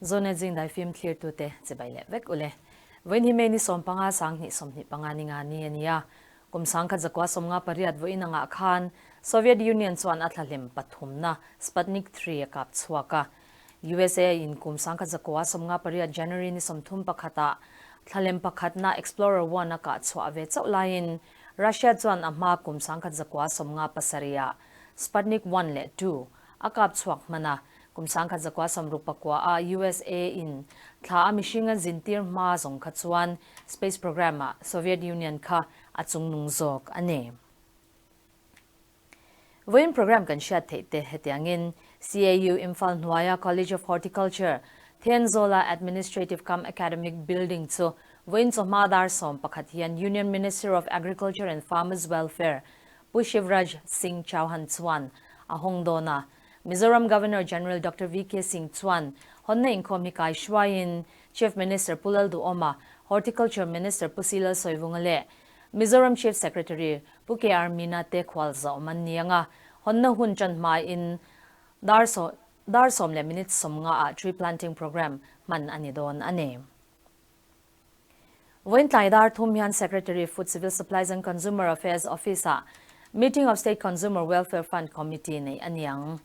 Zonet zing dai film thlir tu te chibai leh vek ule. Vawiin hi May ni 15 2025 ni nga ni a ni a. Kum 1958 vawiin angah khan Soviet Union chuan a thlahlim pathumna Sputnik 3 a kap chhuak a. USA in kum 1958 January ni 31 ah thlalem pakhatna Explorer 1 a kah chhuah ve chauh laiin Russia chuan a hma kum 1957 ah Sputnik 1 leh 2 a kap chhuak hman a. Kum 1969 ah USA in thla a mihring a zintir hma zawng kha chuan space program ah Soviet Union kha a chungnung zawk a ni. Vawiin program kan hriat theih te hetiangin CAU Imphal hnuaia College of Horticulture, Thenzawl-a Administrative cum Academic Building chu vawiin chawhma dar 11 hian Union Minister of Agriculture and Farmers Welfare Pu Shivraj Singh Chauhan chuan a hawng dawn a. Mizoram Governor General Doctor VK Singh chuan hawnna inkhawm hi kai hruaiin Chief Minister Pu Lalduhawma, Horticulture Minister Pu Silal Sawivunga leh Mizoram Chief Secretary Pu KR Meena te khual zawm an ni ang a, hawnna hun tan hmain dar dar sawm leh minute 50 ah tree planting programme hman a ni dawn a ni. Vawiin tlai dar thum hian Secretary Food Civil Supplies and Consumer Affairs Office ah Meeting of State Consumer Welfare Fund Committee neih a ni ang.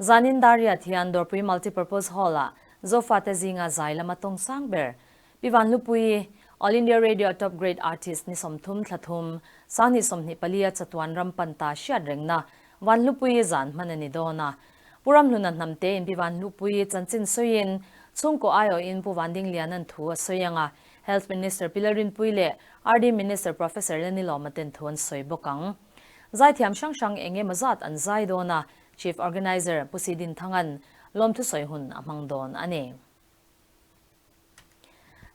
Zanin dar riat hian Dawrpui Multipurpose Hall ah Zofate zinga zai lama tawng sang ber Pi Vanhlupuii, All India Radio Top Grade Artist ni 30 thla thum, 2024 a chatuan ram pan ta hriat rengna Vanhlupuii zan hman a ni dawn a. Pu Ramhluna hnamte in Pi Vanhlupuii chanchin sawiin chhungkaw aiawhin Pu Vandingliana'n thu a sawi ang a, Health Minister Pi Lalrinpuii leh RD Minister Professor Lenilawma ten thu an sawi bawk ang. Zaithiam hrang hrang eng emaw zat an zai dawn a, Chief Organiser Pu Si Dinthanga'n lawmthu sawi hun a hmang dawn a ni.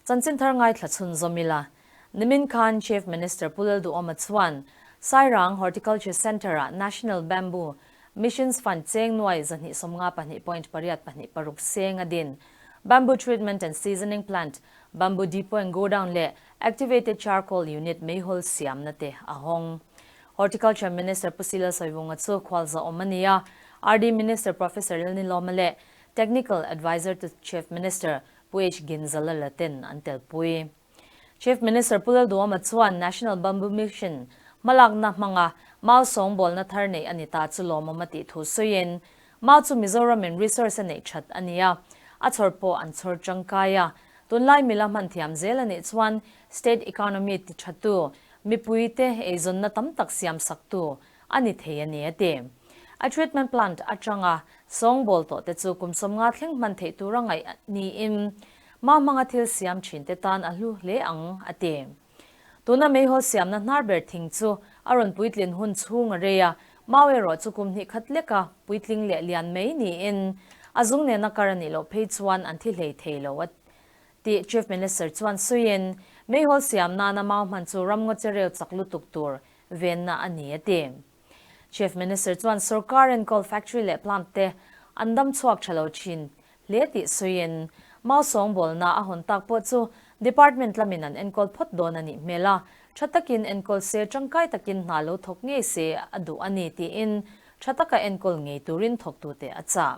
Chanchin thar ngaithla chhun zawm ila, nimin khan Chief Minister Pu Lalduhawma chuan Sairang Horticulture Centre-ah National Bamboo Missions Fund cheng nuai 252.86 seng a din Bamboo Treatment and Seasoning Plant, Bamboo Depot and Godown leh Activated Charcoal Unit meihawl siamna te a hawng. Horticulture Minister Pu Sila Sawivunga chu khualza awm a ni a, RD Minister Professor Lalnilawma leh Technical Adviser to Chief Minister Pu H Ginzala la ten an telpui. Chief Minister Pu Lalduhawma chuan National Bamboo Mission hmalakna hmanga mau sawngbawlna thar neih a ni ta chu lawmawm a tih thu sawiin, Mau chu Mizoram in resource a neih that a ni a, a chhawr pawh an chhawr tangkai a. Tunlai mila hman thiam zel a nih chuan state economy ti thatu, mipuite eizawnna tam tak siam saktu a ni thei a ni a ti. A treatment plant atanga sawngbawl tawh te chu kum 50 thleng hman theih tura ngaih niin mau hmanga thil siam thin te tan a hlu hle ang a ti. Tuna meihawl siamna hnar ber thing chu a rawn puitlin hun chhung a rei a, mau erawh chu kum hnih khat leka puitling leh lian mai niin a zung nena kar a nih loh phei chuan an thi hlei thei lo a ti. Chief Minister chuan sawiin, meihawl siam nana mau hman chu ramngaw chereu chak lutuk tur venna a ni a ti. Chief Minister chuan sorkar enkawl factory leh plant te an dam chhuak tha lo thin hle tih sawiin, mau sawngbawlna a hawn tak pawh chu department lamin an enkawl phawt dawn a nih hmel a, tha takin enkawl se tangkai takin hna lo thawk ngei se a duh a ni tiin tha taka enkawl ngei turin thawktute a chah.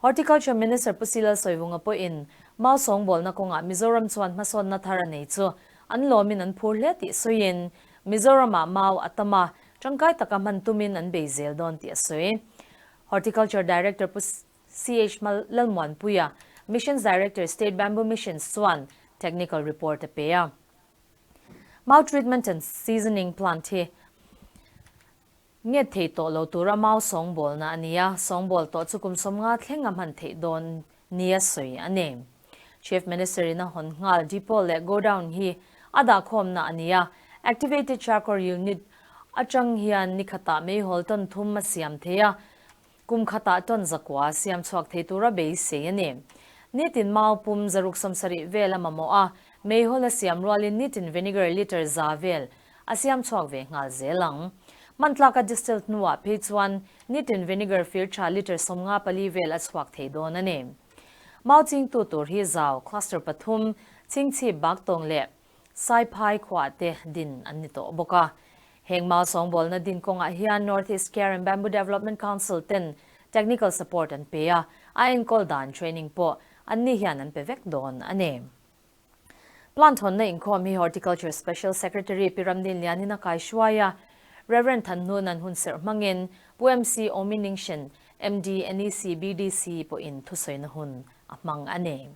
Horticulture Minister Pu Silal Sawivunga pawhin mau sawngbawlna kawngah Mizoram chuan hmasawnna thar a nei chu an lawmin an phur hle tih sawiin, Mizoramah mau a tam a, tangkai taka hman tumin an bei zel dawn tih a sawi. Horticulture Director Pu CH Lalmuanpuia, Missions Director State Bamboo Missions chuan technical report a pe a. Mau treatment and seasoning plant hi nge thei tawh lo tura mau sawngbawlna a ni a, sawngbawl tawh chu kum 50 thleng a hman theih dawn nia sawi a ni. Chief Minister in a hawn nghal depot leh godown hi a dahkhawmna a ni a, Activated Charcoal Unit atang hian ni khatah meihawl ton thum a siam thei a, kum khatah ton 900 siam chhuak thei tura beisei a ni. Nitin mau pum 670 vel a mamawh a, meihawl a siam rualin nitin vinegar litre 100 vel a siam chhuak ve nghal zel ang. Mantlaka distilled hnuah phei chuan nitin vinegar fir tha litre 54 vel a chhuak thei dawn a ni. Mau chingtu tur hi zau cluster pathum, chingchhip baktawng leh. Saiphai khuaah te din an ni tawh bawk a. Heng mau sawngbawlna din kawngah hian North East Care and Bamboo Development Council ten technical support an pe a, a enkawl dan training pawh anni hian an pe vek dawn a ni. Plant hawnna inkhawm hi Horticulture Special Secretary Pi Ramdin Lianin a kai hruai a, Rev. Thanhnunan hun serh hmangin Pu MC Omi Ningshen, MD, NEC, BDC pawhin thusawina hun a hmang a ni.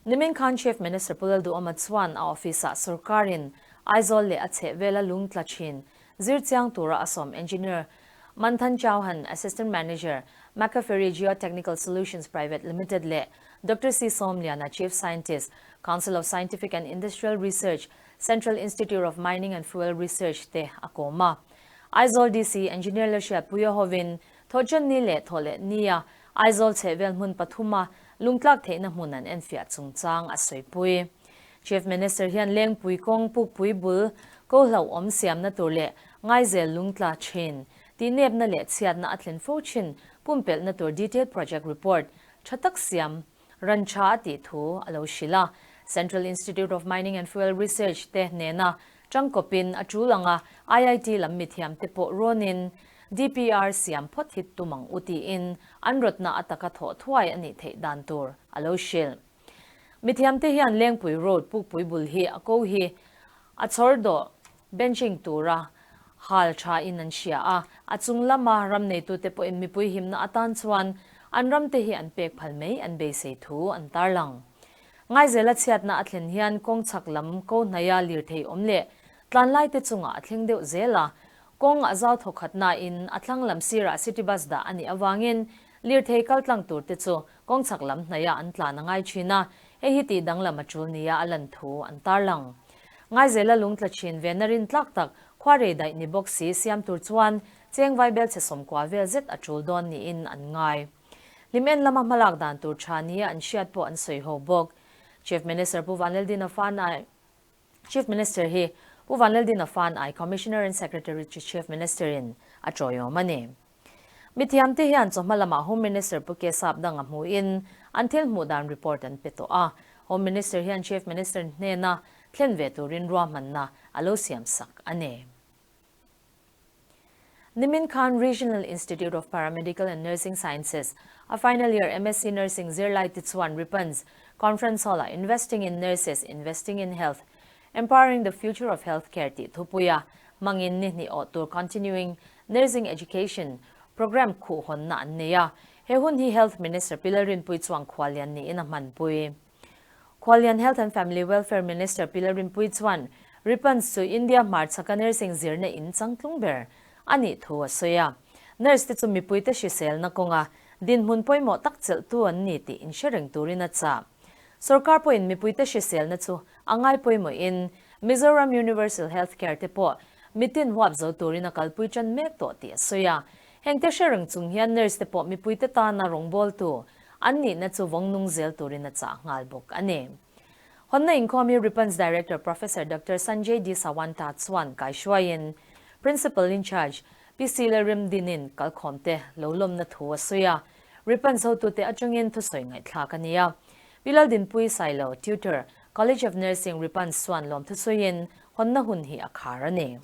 Nimin khan Chief Minister Pu Lalduhawma chuan a office-ah sorkarin Aizawl leh a chhehvela lung tla thin zir chiang tura a sawm Engineer Manthan Chauhan, Assistant Manager, Maccaferri Geotechnical Solutions Private Limited leh Doctor C. Sawmliana, Chief Scientist, Council of Scientific and Industrial Research, Central Institute of Mining and Fuel Research te a kawm a. Aizawl DC Engineer Lalhriat Puia hovin Thawhṭanni leh Thawhleh nia Aizawl chhehvel hmun pathuma lungtlak theihna hmun an enfiah chungchang a sawipui. Chief Minister hian Lengpui kawng pukpui bul ko hlauhawm siamna tur leh ngaizel lungtla thin tihnepna leh chhiatna a thlen fo thin pumpelhna tur detailed project report tha tak siam ran tha a tih thu a lo hrilh a. Central Institute of Mining and Fuel Research te nena tangkawpin a tul anga IIT lam mithiam te pawh rawnin DPR siam phawt hi tum ang u tiin an rawtna a taka thawh thuai a nih theih dan tur a lo hrilh. Mithiamte hian Lengpui Road pukpui bul hi a ko hi a chhawr dawh benching tura hal tha in an hria a, a chung lama ram neitute pawhin mipui himna atan chuan an ramte hi an pek phal mai an beisei thu an tarlang. Ngaizela chhiatna a thlen hian kawng chhak lam ko hnaia lirthei awm leh tlanlaite chungah a thleng deuh zel a, Kawng a zau thawk khat nain a thlang lam sirah city bus dah a nih avangin lirthei kal tlang tur te chu kawng chhak lam hnaihah an tlan a ngai thin a, hei hi tih danglam a tul nia a lan thu an tarlang. Ngaizela lungtla thin ve na rin tlak tak khuarei daih ni bawk si siam tur chuan cheng vaibel chhe sawmkua vel zet a tul dawn niin an ngai. Hlim en lama hmalak dan tur tha nia an hriat pawh an sawi ho bawk. Chief Minister Pu Vanleldina Fanai Chief Minister hi Pu Vanlaldina Fan ai Commissioner and Secretary to Chief Minister in a tawiawm a ni. Mithiamte hian chawhma lamah Home Minister Pu K Sapdanga hmuhin an thil hmuh dan report an pe tawh a. Home Minister hian Chief Minister hnena thlen ve turin ruahmanna a lo siamsak a ni. Nimin khan Regional Institute of Paramedical and Nursing Sciences a final year MSc Nursing zirlai te chuan Ripans Conference Hall-ah Investing in Nurses, Investing in Health, Empowering the Future of Healthcare tih thupuia hmangin ni hnih awh tur Continuing Nursing Education Programme khuh hawnna an nei a. He hun hi Health Minister Pi Lalrinpuii chuan khuallian niin a hmanpui. Khuallian Health and Family Welfare Minister Pi Lalrinpuii chuan Ripans chu India hmarchhaka nursing zirna in changtlung ber a nih thu a sawi a. Nurse te chu mipuite hriselna kawnga dinhmun pawimawh tak chelhtu an ni tih inhre reng turin a chah. Sorkar pawhin mipuite hriselna chu a ngai pawimawhin Mizoram Universal Health Care te pawh mitin huap zo turin a kalpui tan mek tawh tih a sawi a. Hengte hre reng chung hian nurse te pawh mipuite tana rawngbawltu An nihna chu vawng nung zel turin a chah nghal bawk a ni. Hawnna inkhawm hi Ripans Director Professor Doctor Sanjay D Sawanta chuan kaihruaiin Principal in Charge Pi Sila Rimdinin kalkhawmte lo lawmna thu a sawi a. Ripans hotute atangin thusawi ngaihthlak a ni a. Pi Laldinpui Sailo, Tutor, College of Nursing Ripans chuan lawm thusawiin hawnna hun hi a khar a ni.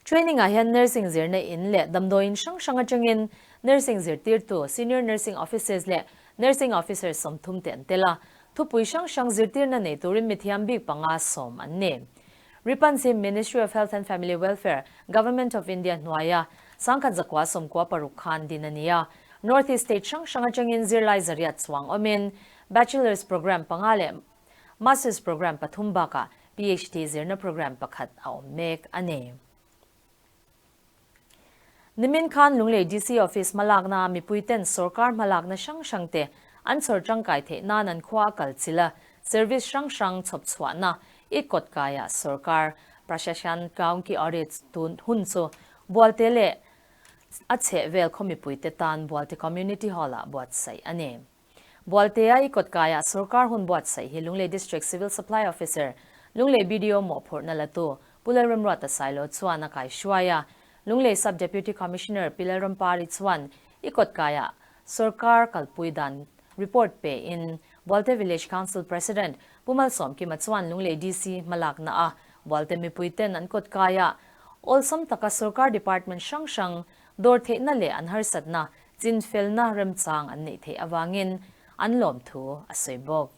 Training ah hian nursing zirna in leh damdawiin hrang hrang atangin nursing zirtirtu, senior nursing officers leh nursing officers 30 te an tel a, thupui hrang hrang zirtirna nei turin mithiam bik panga sawm an ni. Ripans hi Ministry of Health and Family Welfare, Government of India hnuaia 1996 khan din a ni a, North East state hrang hrang atangin zirlai 800 chuang awmin Bachelor's programme panga leh Masters programme pathum bakah PhD zirna programme pakhat a awm mek a ni. Nimin khan Lunglei DC Office hmalakna mipuiten sorkar hmalakna hrang hrangte an chhawr tangkai theih nan an khua a kal chilh a, service hrang hrang chhawp chhuahna i kawt kaiah sorkar Prashashan Gaon ki Audit tun hun chu Bualte leh a chhehvel khaw mipuite tan Bualte Community Hall-ah buatsaih a ni. Bualtea i kawtkaiah sorkar hun buatsaih hi Lunglei District Civil Supply Officer, Lunglei BDO mawhphurhna latu Pu Lalremruata Sailo chuan a kaihruai a. Lunglei Sub Deputy Commissioner Pi Lalrampari chuan i kawtkaiah sorkar kalpui dan report pe in. Bualte Village Council President Pu Malsawmkima chuan Lunglei DC hmalakna a Bualte mipuiten an kawt kaia awlsam taka sorkar department hrang hrang dawr theihna leh an harsatna chinfelna remchang an neih theih avangin an lawmthu a sawi bawk.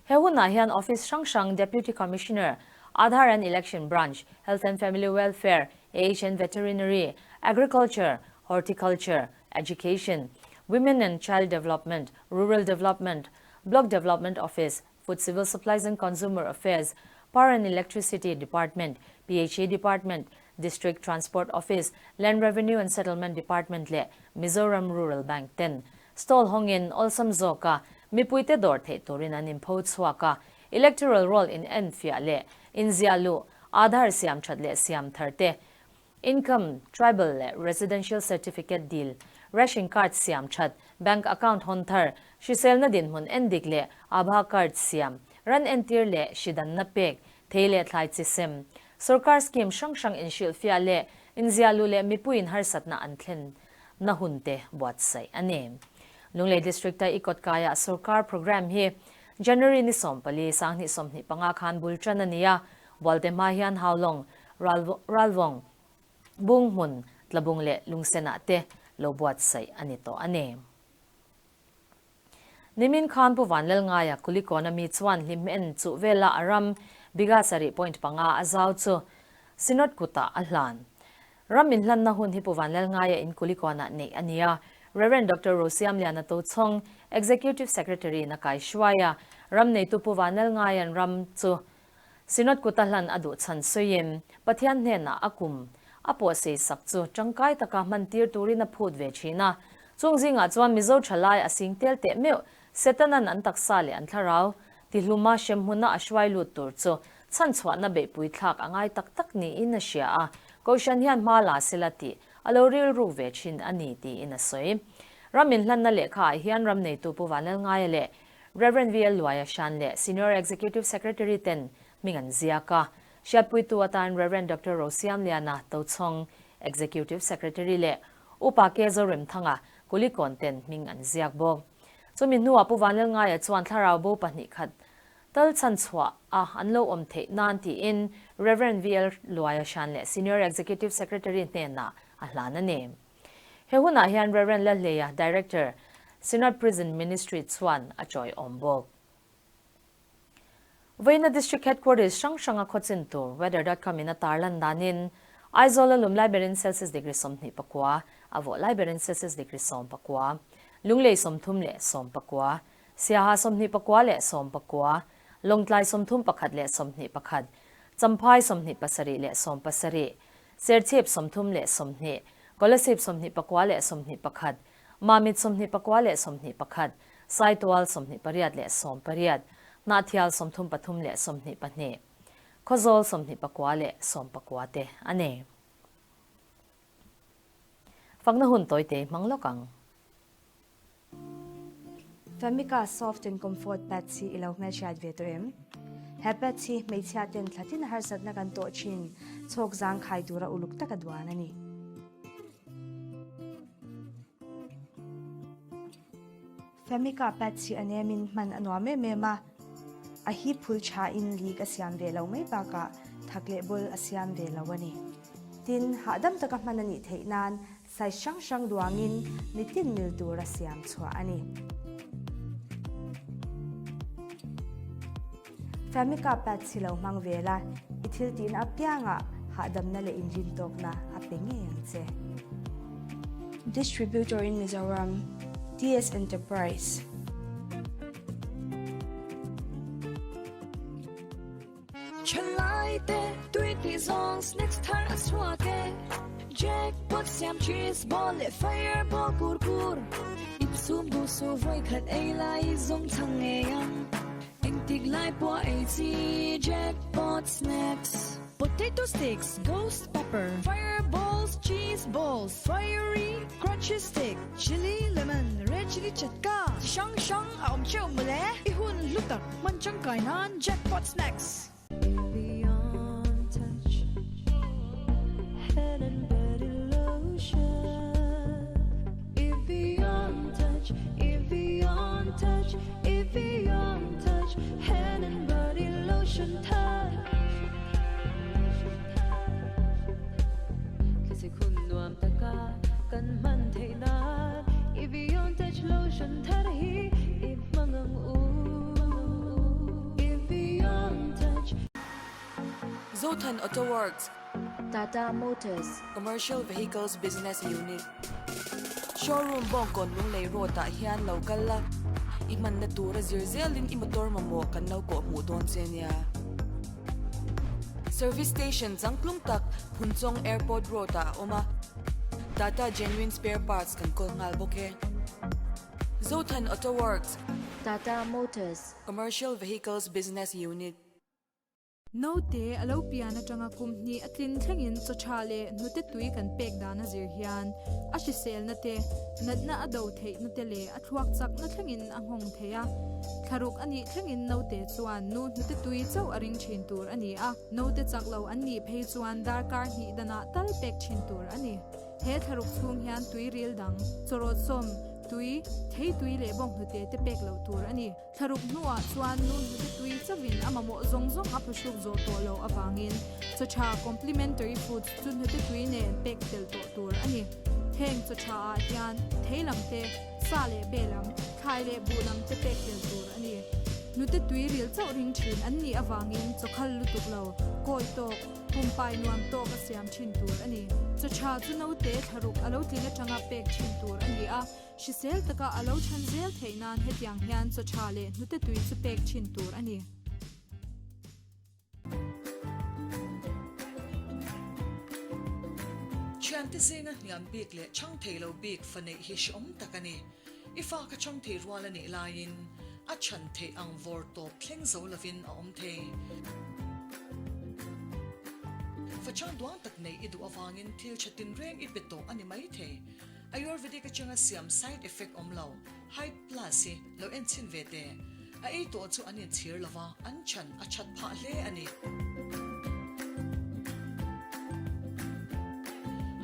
He hunah hian office hrang hrang Deputy Commissioner, Aadhaar and Election Branch, Health and Family Welfare, AH and Veterinary, Agriculture, Horticulture, Education, Women and Child Development, Rural Development, Block Development Office, Food Civil Supplies and Consumer Affairs, Power and Electricity Department, PHE Department, District Transport Office, Land Revenue and Settlement Department leh Mizoram Rural Bank ten stall hawngin awlsam zawka mipuite dawr theih turin an inpho chhuak a, Electoral Roll in enfiah leh inziah luh, Aadhaar siam that leh siam thar te, Income, Tribal leh Residential Certificate dil, Ration Card siam that, Bank Account hawn thar, hriselna dinhmun endik leh Aabha Card siam, ran entir leh hridanna pek, thei leh thlai chi sem, Sorkar scheme hrang hrang inhrilhfiah leh inziah luh leh mipuiin harsatna an thlen na hun te buatsaih a ni. Lunglei District-a i kawtkaiah sorkar programme hi January ni 14, 2025 khan bul tan a ni a, Bualte hma hian Haulawng, Ralvawng, Bunghmun, Tlabung leh Lungsenah te lo buatsaih a ni tawh a ni. Nimin khan Pu Vanlalngaia Kulikawna mi chuan hlim en chuh vela a ram bigha sarih point panga a zau chu Synod kutah a hlan. Ram inhlanna hun hi Pu Vanlalngaia in Kulikawnah neih a ni a, Rev. Doctor Rosiamliana Tochhawng, Executive Secretary in a kaihruai a, ram neitu Pu Vanlalngaia'n ram chu Synod kuta hlan a duh chhan sawiin Pathian hnenah a kum a pawhsei sak chu tangkai taka hman tir turin a phut ve thin a. Chung zingah chuan Mizo thalai a sing tel teh meuh Setanan an taksa leh an thlarau tihluma hremhmuna a hruai lut tur chu chhanchhuahna beihpui thlak a ngai tak tak niin a hria a, Kohhran hian hma la sela tih a lo rilruk ve thin a ni tiin a sawi. Ram inhlanna lehkhaah hian ram neitu Pu Vanlalngaia leh Rev. VL Luaia Hran leh Senior Executive Secretary ten hming an ziak a. Hriatpuitu atan Rev. Doctor Rosiamliana Tochhawng, Executive Secretary leh Upa Ke Zoremthanga, Kulikawn ten hming an ziak bawk. Chumi hnuah Pu Vanlalngaia chuan thlarau bo pahnih khat tal chhan chhuah a an lo awm theih nan tiin Rev. VL Luaia Hran leh Senior Executive Secretary hnenah a hlan a ni. He hunah hian Rev. Lalhleia, Director, Synod Prison Ministry chuan a chawiawm bawk. Vawiina District Headquarters hrang hranga khawchin tur Weather dot com in a tarlan danin Aizawl a lum lai berin Celsius degree 24, a vawh lai berin Celsius degree 19, Lunglei 30 leh 19, Siaha 24 leh 19, Lawngtlai 31 leh 21, Champhai 27 leh 17, Serchhip 30 leh 20, Kolasib 24 leh 21, Mamit 24 leh 21, Saitual 28 leh 18, Hnahthial 33 leh 22, Khawzawl 24 leh 19 te a ni. Fakna hun tawite hmang lawk ang. Famika Soft and Comfort Pads hi i lo hmelhriat ve tawh em? He pads hi hmeichhia ten thlatin harsatna kan tawh thin chhawk zangkhai tura uluk taka duan a ni. Famika pads hi a nemin hman a nuam em em a, a hip phul thain leak a siam ve lo mai bakah thak leh bul a siam ve lo a ni. Tin, hahdam taka hman a nih theih nan Size hrang hrang duangin mitin mil tura siam chhuah a ni. Famika pads hi lo hmang ve la, i thil tihna apiangah hahdamna leh inrintawkna a pe ngei ang che. Distributor in Mizoram, TS Enterprise. Thalai te tui tih zawng snacks thar a chhuak e Jackpot siam cheese ball leh fireball kur kur Insum duh suh vawi khat ei lai i zawng chhang ngei ang Engtik lai pawh a ei chi Jackpot snacks Potato sticks, ghost pepper, fireballs, cheese balls, fiery crunchy stick, chilli lemon, red chilli chatka chi hrang hrang a awm theuh mawle I hun hlu tak Hman tangkai nan Jackpot Snacks. Lotion thar Thlasik hun nuam taka kan hman theih nan I Beyond Touch Lotion thar hi i hmang ang u I Beyond Touch. Zothan Auto Works. Tata Motors. Commercial Vehicles Business Unit. Showroom Bawngkawn Lunglei Road ah hian lo kal la, i hmanna tura zir zelin i motor mamawh kan lo kawh hmuh dawn che nia. Service Station changtlung tak Phunchawng Airport Road ah a awm a, Tata Genuine Spare Parts kan kawl nghal bawk e. Zothan Auto Works. Tata Motors. Commercial Vehicles Business Unit. Naute a lo pian atanga kum hnih a tlin thlengin chaw tha leh hnute tui kan pek dan a zir hian a hriselna te, natna a do theihna te leh a thluak chakna thlengin a nghawng thei a. Thlaruk a nih thlengin naute chuan nu hnute tui chauh a ring thin tur a ni a, naute chak lo an nih phei chuan darkar hnih danah tal pek thin tur a ni. He thlaruk chhung hian tui ril dang, chawrawt sawm, tui, thei tui leh bawnghnute te pek loh tur a ni. Thlaruk hnuah chuan nu hnute tui chauhin a mamawh zawng zawng a phuhruk zawh tawh loh avangin chaw tha complementary foods chu hnute tui nen pek tel tawh tur a ni. Heng chaw tha ah hian thei lam te, sa leh be lam, thlai leh buh lam te pek tel tur a ni. Hnute tui ril chauh ring thin an nih avangin chaw khal lutuk lo, kawi tawk, pumpai nuam tawk a siam thin tur a ni. Chaw tha chu naute thlaruk a lo tlin atanga pek thin tur a ni a. Hrisel taka a lo chhan zel theih nan hetiang hian chaw tha leh hnute tui chu pek thin tur a ni. Thiante zinga hniam bik leh chhang thei lo bik fa neih hi hreawm tak a ni. I fa kha chhang thei rual a nih laiin a chhan theih ang vawr tawp thleng zo lovin a awm thei. Fa chhang duang tak neih i duh avangin thil tha tinreng i pe tawh a ni maithei. Ayurvedic atanga siam side effect awm lo, Hype Plus hi lo en chhin ve teh. A ei tawh chu an inchhir lo va, an chan a that phah hle a ni.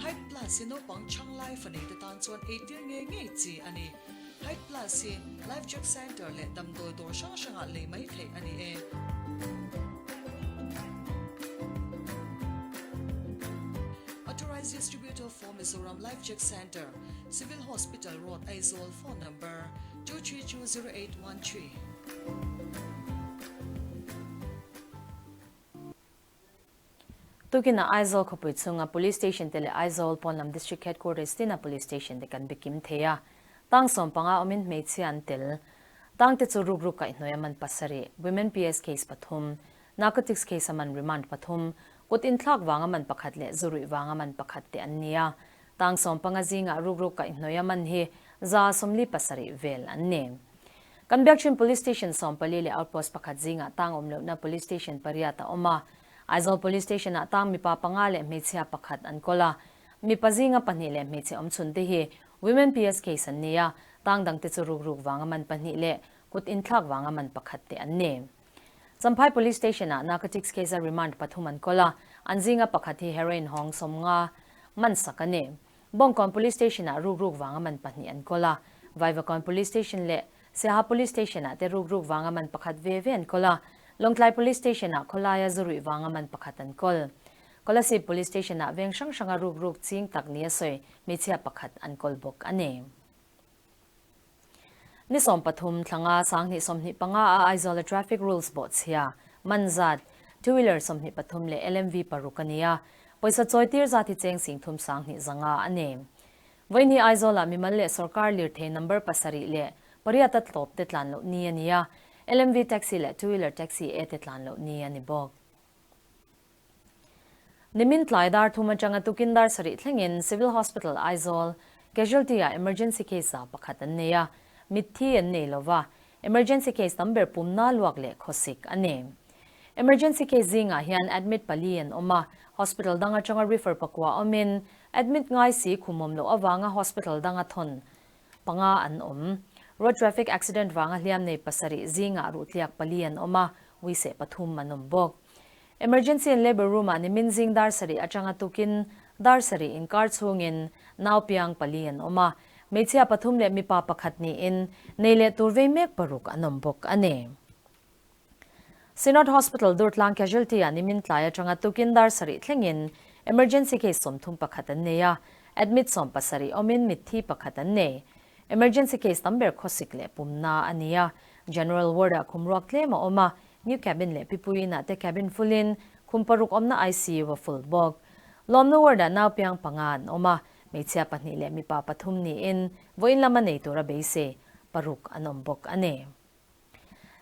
Hype Plus hi naupang chhang lai fanei te tan chuan eitir ngei ngei chi a ni. Hype Plus hi Life Check Centre leh damdawi dawr hrang hrangah lei mai theih a ni e. Authorized Distributor for Mizoram Life Check Centre, Civil Hospital Road, Aizawl, Phone Number, 2320813. Tukin ah Aizawl khawpui chhunga Police Station te leh Aizawl pawnlam District Headquarters tina Police Station te kan bikim thei a. Tang 15 awmin hmeichhia an tel. Tang te chu rukruk kaihhnawih a man pasarih, Women PS case pathum, Narcotics case a man remand pathum, kut inthlak vanga man pakhat leh zu ruih vanga man pakhat te an ni a. Tang 15 zingah rukruk kaihhnawih a man hi 47 vel an ni. Kan Biakchhin Police Station 14 leh Outpost pakhat zingah tang awm lohna Police Station pariat a awm a. Aizawl Police Station-ah tang mipa panga leh hmeichhia pakhat an kawl a. Mipa zinga pahnih leh hmeichhe awm chhun te hi Women PS case an ni a, tang dangte chu rukruk vanga man pahnih leh kut inthlak vanga man pakhat te an ni. Champhai Police Station-ah narcotics case-a remand pathum an kawl a, an zinga pakhat hi heroin hawng 50 man sak a ni. Bawngkawn Police Station-ah rukruk vanga man pahnih an kawl a, Vaivakawn Police Station leh Siaha Police Station-ah te rukruk vanga man pakhat ve ve an kawl a, Lawngtlai Police Station-ah khawlaia zu ruih vanga man pakhat an kawl. Kolasib Police Station-ah veng hrang hranga rukruk ching tak nia sawi hmeichhia pakhat an kawl bawk a ni. Ni 13 thlanga 2025 a Aizawl-a traffic rules bawhchhia, man zat, two wheeler 23 leh LMV paruk a ni a, pawisa chawitir zat hi cheng 30 2,500 a ni. Vawiin hi Aizawl-ah mimal leh sorkar lirthei number pasarih leh pariata tlawp te tlan loh ni a ni a, LMV taxi leh two wheeler taxi e te tlan loh ni a ni bawk. Nimin tlai dar thum atanga tukin dar sarih thlengin Civil Hospital Aizawl Casualty ah emergency case ah pakhat an nei a, mitthi an nei lova, emergency case tam ber pumna luak leh khawsik a ni. Emergency case zingah hian admit pali an awm a, hospital dang atanga refer pakua awmin admit ngai si khumawm loh avanga hospital danga thawn panga an awm. Road traffic accident vanga hliam nei pasarih zingah ruhtliak pali an awm a, uiseh pathum an awm bawk. Emergency and Labour Room ah nimin zing dar sarih atanga tukin dar sarih inkar chhungin nau piang pali an awm a, hmeichhia pathum leh mipa pakhat niin nei leh tur vei mek paruk an awm bawk a ni. Synod Hospital Durtlang Casualty ah nimin tlai atanga tukin dar sarih thlengin emergency case 31 an nei a, admit 17 awmin mitthi pakhat an nei. Emergency case tam ber khawsik leh pumna a ni a, General ward ah khum ruak tlem a awm a, new cabin leh pipui inah te cabin full in khum paruk awmna ICU a full bawk. Lawmna ward ah nau piang panga an awm a, hmeichhia pahnih leh mipa pathum niin vawiin lama nei tura beisei paruk an awm bawk a ni.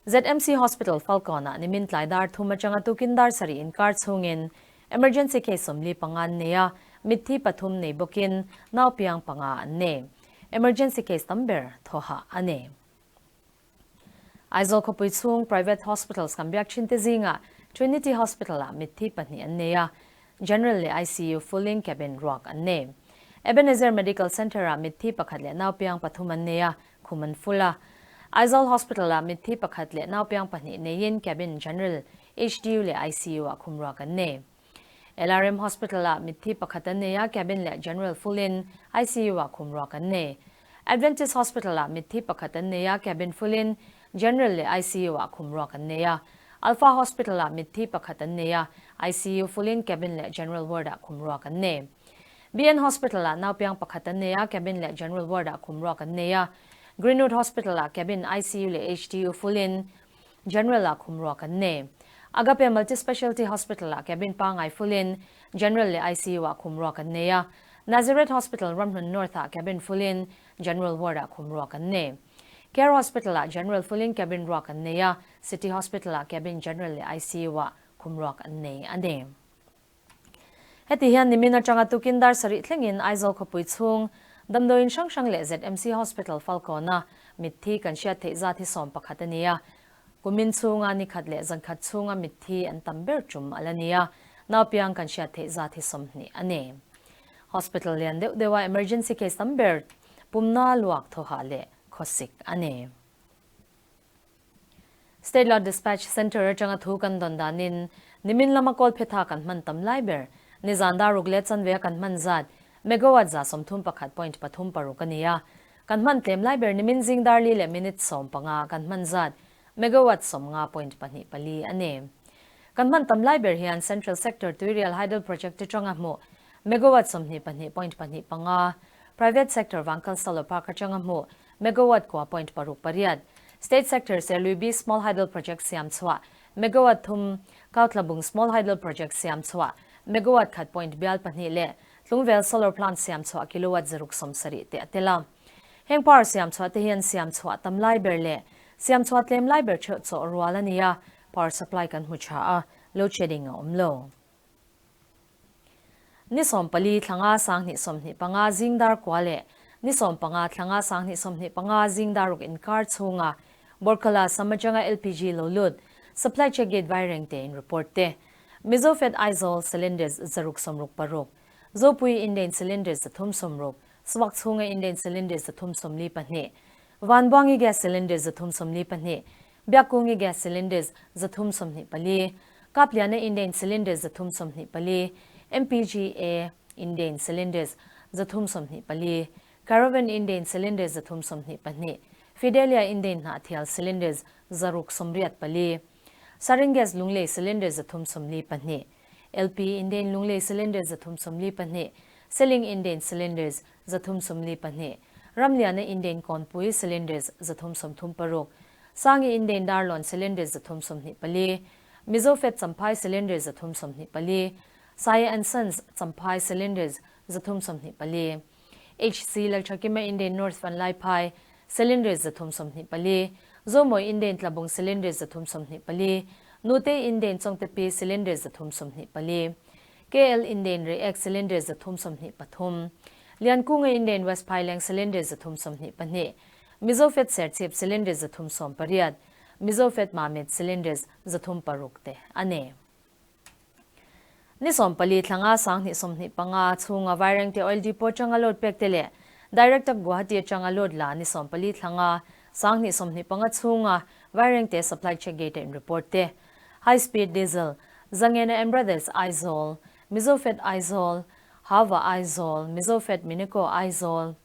ZMC Hospital Falkawn-ah nimin tlai dar thum atanga tukin dar sarih inkar chhungin emergency case 45 an nei a, mitthi pathum nei bawkin nau piang panga an nei. Emergency case tam ber thawhah a ni. Aizawl khawpui chhung private hospitals kan biak thin te zingah Trinity Hospital-ah mitthi pahnih an nei a, General leh ICU full-in cabin ruak an nei. Ebenezer Medical Centre-ah mitthi pakhat leh nau piang pathum an nei a, khum an full a. Aizawl Hospital-ah mitthi pakhat leh nau piang pahnih neiin cabin General, HDU leh ICU-ah khum ruak an nei. LRM Hospital-ah mitthi pakhat an nei a, cabin leh General full-in ICU-ah khum ruak an nei. Adventist Hospital-ah mitthi pakhat an nei a, cabin full-in General leh ICU-ah khum ruak an nei a. Alpha Hospital-ah mitthi pakhat an nei a, ICU full-in cabin leh General ward-ah khum ruak an nei. BN Hospital-ah naupiang pakhat an nei a, cabin leh General ward-ah khum ruak an nei a. Greenwood Hospital-ah cabin, ICU leh HDU full-in General-ah khum ruak an nei. Agape Multi-Specialty Hospital-ah cabin pangngai full-in General leh ICU-ah khum ruak an nei a. Nazareth Hospital Ramhlun North-ah cabin full-in General ward-ah khum ruak an nei. Care Hospital-ah General full-in cabin ruak an nei a, City Hospital-ah cabin General leh ICU-ah khum ruak an nei a ni. Heti hian nimin atanga tukin dar sarih thlengin Aizawl khawpui chhung damdawiin hrang hrang leh ZMC Hospital Falkawna mitthi kan hriat theih zat hi 11 a ni a. Kumin chhunga ni khat leh zan khat chhunga mitthi an tam ber tum a la ni a, naupiang kan hriat theih zat hi 20 a ni. Hospital lian deuh deuha emergency case tam ber pumna luak thawhah leh khawsik a ni. State Law Dispatch Centre atanga thu kan dawn danin nimin lama kawl phetha kan hman tam lai ber. Nizan dar ruk leh chanve a kan hman zat megawatt 131.36 a ni a. Kan hman tlem lai ber nimin zing dar li leh minute 15 kan hman zat megawatt 90.24 a ni. Kan hman tam lai ber hian Central Sector Tuirial Hydel Project atanga hmuh megawatt 22.25, Private Sector Vangkal Solar Park atanga hmuh megawatt 9.68, State Sector Serluibi Small Hydel Project siam chhuah megawatt 3, Kautlabung Small Hydel Project siam chhuah megawatt 1.2 leh Tlungvel Solar Plant siam chhuah kilowatt 670 te a tel a. Heng power siam chhuah te hian siam chhuah tam lai ber leh siam chhuah tlem lai ber theuh chawh rual a ni a, power supply kan hmu tha a, load shedding a awm lo. Ni 14 thlanga 2025 zing dar kua leh ni 15 thlanga 2025 zing dar ruk inkar chhunga Borkala Samajanga LPG lo lut supply check gate vaireng te in report te. Mizofed Aizawl cylinders 666, Zopui Indane cylinders 360, Swak chhunga Indane cylinders 342, Vanbuangi gas cylinders 342, Biakkungi gas cylinders 324, Kapliana Indane cylinders 324, MPGA Indane cylinders 324, Caravan Indane cylinders 322, Fidelia Indane Hnahthial cylinders 684, Sarin gas Lunglei cylinders 342, LP Indane Lunglei cylinders 342, Seling Indane cylinders 342, Ramliana Indane Kawnpui cylinders 336, Sangi Indane Darlawn cylinders 324, Mizofed Champhai cylinders 324, Saya and Sons Champhai cylinders 324, HC Lalthakima Indane North Vanlaiphai cylinders 324, Zomawi Indane Tlabung cylinders 324, Nute Indane Chawngtepi cylinders 324, KL Indane Reiek cylinders 323, Liankunga Indane West Phaileng cylinders 322, Mizofed Serchhip cylinders 318, Mizofed Mamit cylinders 306 te a ni. Ni 14 thlanga 2025 chhunga Vairengte Oil Depot atanga load pek te leh Direct tak Guwahati atanga load la ni 14 thlanga 2025 chhunga Vairengte Supply Check Gate a in report te. High Speed Diesel, Zangena and Brothers Aizawl, Mizofed Aizawl, Hava Aizawl, Mizofed Minico Aizawl,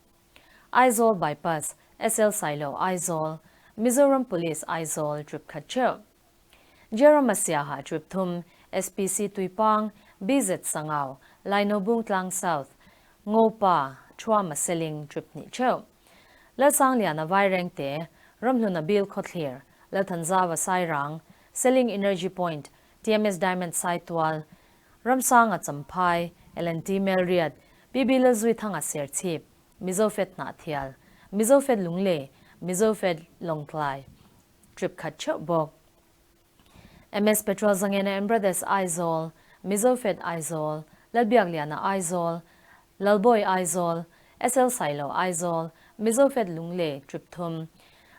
Aizawl Bypass, SL Sailo Aizawl, Mizoram Police Aizawl trip khat theuh. Jerome Siaha trip thum, SPC Tuipang, BZ Sangau, Laino Tlang South, Ngopa, Thuama Seling trip hnih theuh. Lalsangliana Vairengte, Ramhluna Bill Khawthlir, Lalthanzauva Sairang, Seling Energy Point, TMS Diamond Saitual, Ramsanga Champhai, LNT Melriat, PB Lalzuithanga Serchhip, Mizofed Hnahthial, Mizofed Lunglei, Mizofed Lawngtlai, trip khat theuh bawk. MS Petrol Zangena and Brothers Aizawl, Mizofed Aizawl, Lalbiakliana Aizawl, Lalbawi Aizawl, SL Sailo Aizawl, Mizofed Lunglei, trip thum,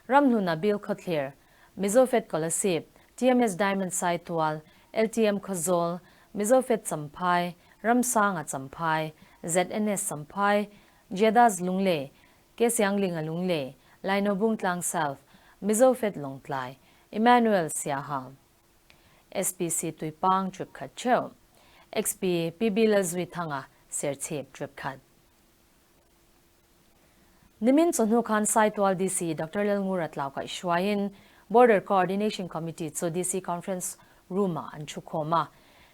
Ramhluna Bilkhawthlir, Mizofed Kolasib, TMS Diamond Saitual, LTM Khawzawl, Mizofed Champhai, Ramsanga Champhai, ZNS Champhai, Jedaz Lunglei, Kesianglinga Lunglei, Lainobung Tlang South, Mizofed Lawngtlai, Emmanuel Siaha, SPC Tuipang trip khat theuh, XP PB Lalzuithanga Serchhip trip khat. Nimin chawhnu khan Saitual DC Doctor Lalngura Tlau kaihhruaiin Border Coordination Committee chu DC Conference Room-ah an thukhawm a.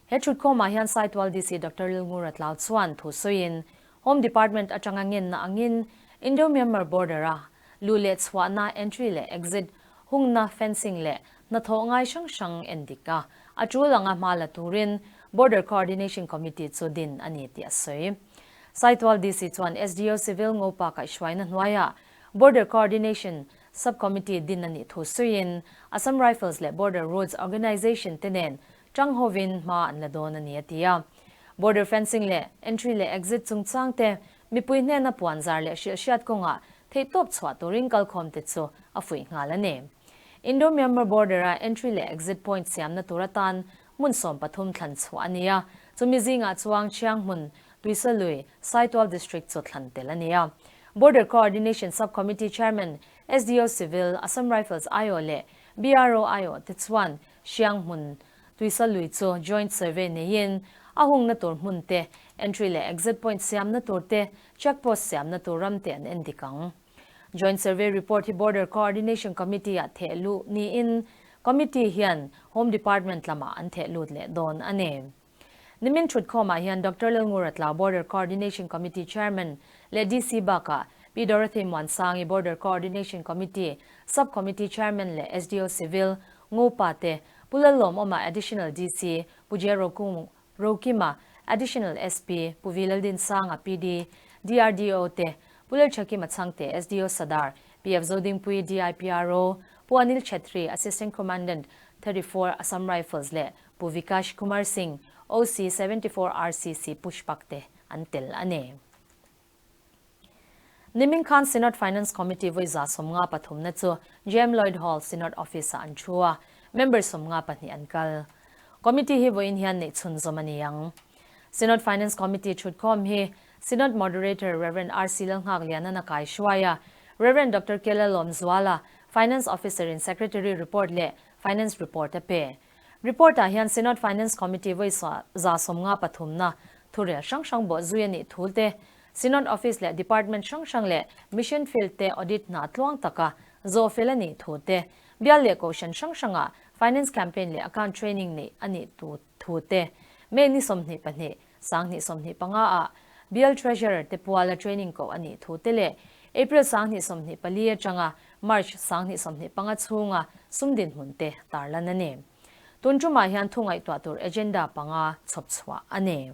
He thutkhawmah hian Saitual DC Doctor Lalngura Tlau chuan thu sawiin Home Department atanga ngenna angin Indo-Myanmar border-a luh leh chhuahna entry leh exit hungna fencing leh hnathawh ngai hrang hrang en dik a, a tul anga hma la turin Border Coordination Committee chu din a ni tih a sawi. Saitual DC chuan SDO Civil Ngopa kaihhruaina hnuaiah Border Coordination Sub-Committee din a nih thu sawiin Assam Rifles leh Border Roads Organisation te nen tang hovin hma an la dawn a ni a ti a. Border fencing leh entry leh exit chungchang te mipui hnena puanzar leh hrilhhriat kawngah theihtawp chhuah turin kalkhawm te chu a fuih nghal a ni. Indo-Myanmar border-a entry leh exit point siamna tur atan hmun 13 thlan chhuah a ni a, chumi zingah chuang Chiang hmun Tuisalui, Saitual District chu thlan tel a ni a. Border Coordination Sub-Committee Chairman, SDO Civil, Assam Rifles aiawh leh BRO aiawh te chuan Hriang hmun Tuisalui chu joint survey neiin a hungna tur hmun te, entry leh exit point siamna tur te, check post siamna tur ram te an en dik ang. Joint survey report hi Border Coordination Committee-ah theh luh niin Committee hian Home Department lamah an theh lut leh dawn a ni. Nimin thutkhawmah hian Doctor Lalngura Tlau Border Coordination Committee Chairman leh DC bakah Pi Dorothy Muansangi Border Coordination Committee Sub Committee Chairman leh SDO Civil Ngopa te, Pu Lalawmawma Additional DC, Pu J Rokima Additional SP, Pu V Laldinsanga PD, DRDO te, Pu Lalchakima Chhangte SDO Sadar, PF Zodingpui DIPRO, Pu Anil Chhetri Assistant Commandant 34 Assam Rifles leh Pu Vikash Kumar Singh, OC 74 RCC Pushpak te an tel a ni. Nimin khan Synod Finance Committee vawi 53 na chu JM Lloyd Hall Synod Office ah an thu a, member 52 an kal. Committee hi vawiin hian neih chhunzawm a ni ang. Synod Finance Committee thutkhawm hi Synod Moderator Rev. RC Lalnghaklianan a kai hruai a, Rev. Doctor Kela Lawmzuala, Finance Officer in Secretary Report leh Finance Report a pe. Report-ah hian Synod Finance Committee vawi 53 na thurel hrang hrang bawh zui a nih thul te, Synod Office leh Department hrang hrang leh Mission Field te audit hna tluang taka zawh fel a nih thu te, bial leh kohhran hrang hrangah Finance Campaign leh Account Training neih a nih thu te, May ni 22, 2025 ah Bial Treasurer te puala training koh a nih thu te leh April 2024 atanga March 2025 chhunga sum dinhmun te tarlan a ni. Tun tumah hian thu ngaihtuah tur agenda panga chhawp chhuah a ni.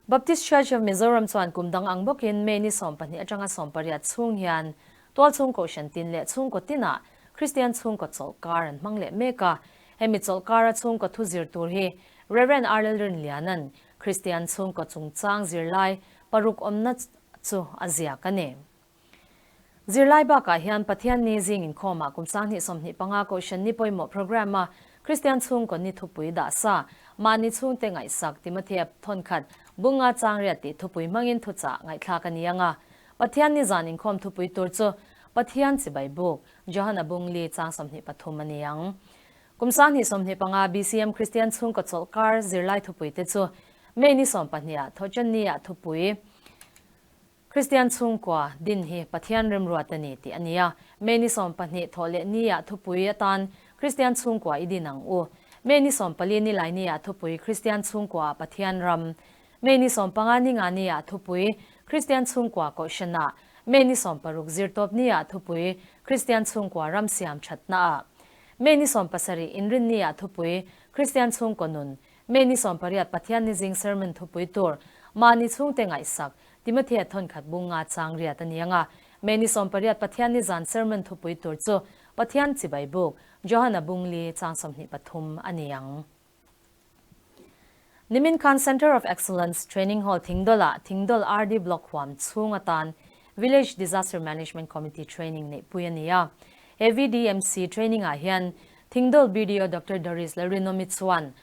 Baptist Church of Mizoram chuan kum dang ang bawkin May ni 12 atanga 18 chhung hian tual chhungkaw hran tin leh chhungkaw tinah Kristian chhungkaw chawlhkar an hmang leh mek a. Hemi chawlhkara chhungkaw thu zir tur hi Rev. Arlel Rinliana'n Kristian chhungkaw chungchang zirlai paruk awmna chu a ziak a ni. Zirlai bakah hian Pathian ni zing inkhawmah kum 2025 Kohhran ni pawimawh programme-a Kristian chhungkaw ni thupui dah sa, mahni chhungte ngaihsak Timothea thawnkhat bunga changriat tih thupui hmangin thuchah ngaihthlak a ni ang a. Pathian ni zan inkhawm thupui tur chu Pathian chibai buk, Johana Bungli chang 23 a ni ang. Kum 2025 BCM Kristian chhungkaw chawlhkar zirlai thupui te chu May ni 12 ah Thawhṭanni ah thupui Kristian chhungkua din hi Pathian remruat a ni tih a ni a. May ni 12 thawh leh ni ah thupui atan Kristian Chhungkua I Din Ang U, May ni 14 ni lai ni ah thupui Kristian Chhungkua ah Pathian Ram, May ni 15 ni nga ni ah thupui Kristian Chhungkua Kohhran ah, May ni 16 zirtawp ni ah thupui Kristian Chhungkua Ram Siam Thatna ah, May ni 17 Inrin ni ah thupui Kristian Chhungkaw Nun, May ni 18 Pathian ni zing sermon thupui tur Mahni chhungte ngaihsak Timothea thawnkhat bung nga chang riat a ni ang a, May ni 18 Pathian ni zan sermon thupui tur chu Pathian chibai buk Johana bung li chang 23 a ni ang. Nimin khan Centre of Excellence Training Hall Thingdawlah Thingdawl RD Block huam chhung atan Village Disaster Management Committee Training neihpui a ni a. He VDMC training ah hian Thingdawl BDO Doctor Doris Lalrinomi chuan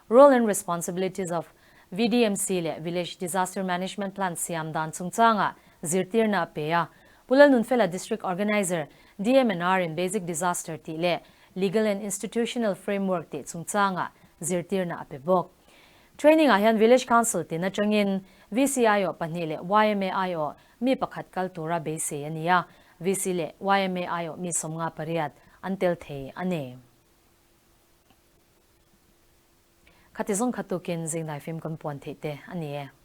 Role and Responsibilities of VDMC leh Village Disaster Management Plan siam dan chungchangah zirtirna a pe a. Pu Lalnunfela District Organiser, DMNR in Basic Disaster tih leh Legal and Institutional Framework tih chungchangah zirtirna a pe bawk. Training ah hian Village Council tin atangin VCIO pahnih leh YMAIO mi pakhat kal tura beisei a ni a, VC leh YMAIO mi 58 an tel thei a ni. Khati zawng kha tukin zingdai fim kan puan theih te a ni e.